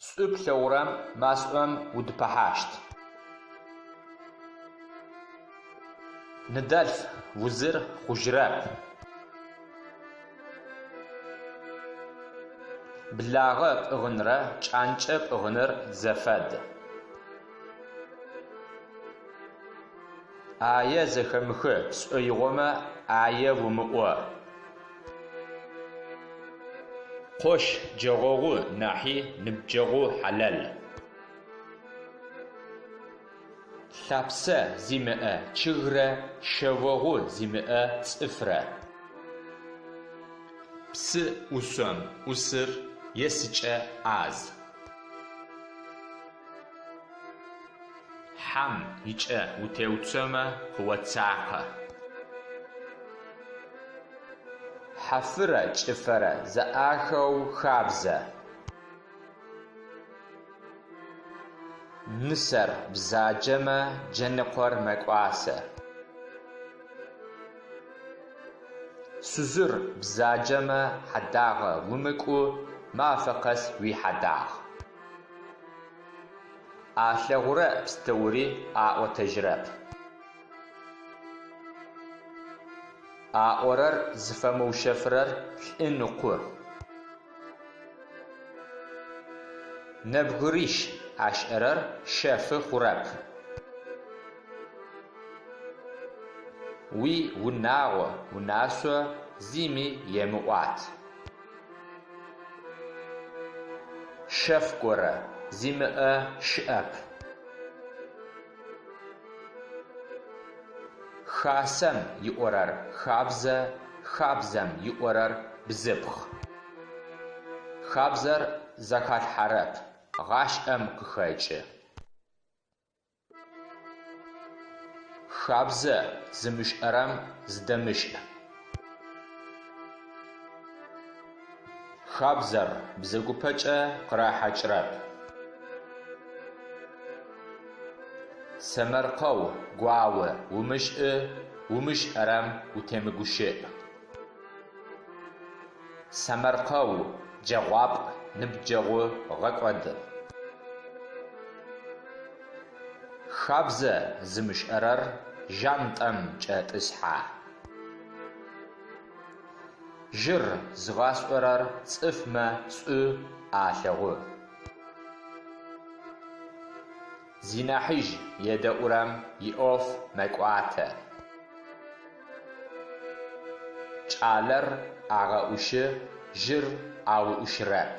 Шӏу плъэгъурэм машӏом удыпэхьащт. Ныдэлъф узыр хъужьырэп. Благъэ пӏыгъынрэ кӏанкӏэ пӏыгъыныр зэфэд. Ӏае зэхэмыхы пшӏоигъомэ ӏае умыӏо. Къош джэгъогъу нахьи ныбджэгъу хьалэл. Лъапсэ зимыӏэ чъыгрэ шъэогъу зимыӏэ цӏыфрэ. Псы ӏушъом ӏусыр есыкӏэ ӏаз. Хьэм ыкӏэ утеуцомэ къыоцакъэ. Хьафырэ чӏыфэрэ зэӏахэу хабзэ. Нысэр бзаджэмэ джэныкъор мэкӏуасэ. Шъузыр бзаджэмэ хьэдагъэ умыкӏу, мафэ къэс уихьадагъ. Алъэгъурэ пстэури аӏотэжьырэп. Аӏорэр зыфэмыушъэфырэр лӏы ныкъу. Нэбгырищ ашӏэрэр шъэфы хъурэп. Уиунагъо унашъо зыми емыӏуат. Шъэф горэ зимыӏэ щыӏэп. Хасэм иӏорэр хабзэ, хабзэм иӏорэр бзыпхъ. Хабзэр зэхалъхьэрэп, гъашӏэм къыхэкӏы. Хабзэ зымышӏэрэм зыдэмышӏ. Хабзэр бзэгупэкӏэ къырахьакӏырэп. Сэмэркъэу гуао умышӏы, умышӏэрэм утемыгущыӏ. Сэмэркъэу джэгъуапӏ, ныбджэгъу гъэкӏод. Хабзэ зымышӏэрэр жантӏэм кӏэтӏысхьэ. Жъыр зыгъашӏорэр цӏыфмэ шӏу алъэгъу. Зинахьыжъ едэӏурэм иӏоф мэкӏуатэ. Кӏалэр агъэӏушы, жъыр ауӏушырэп.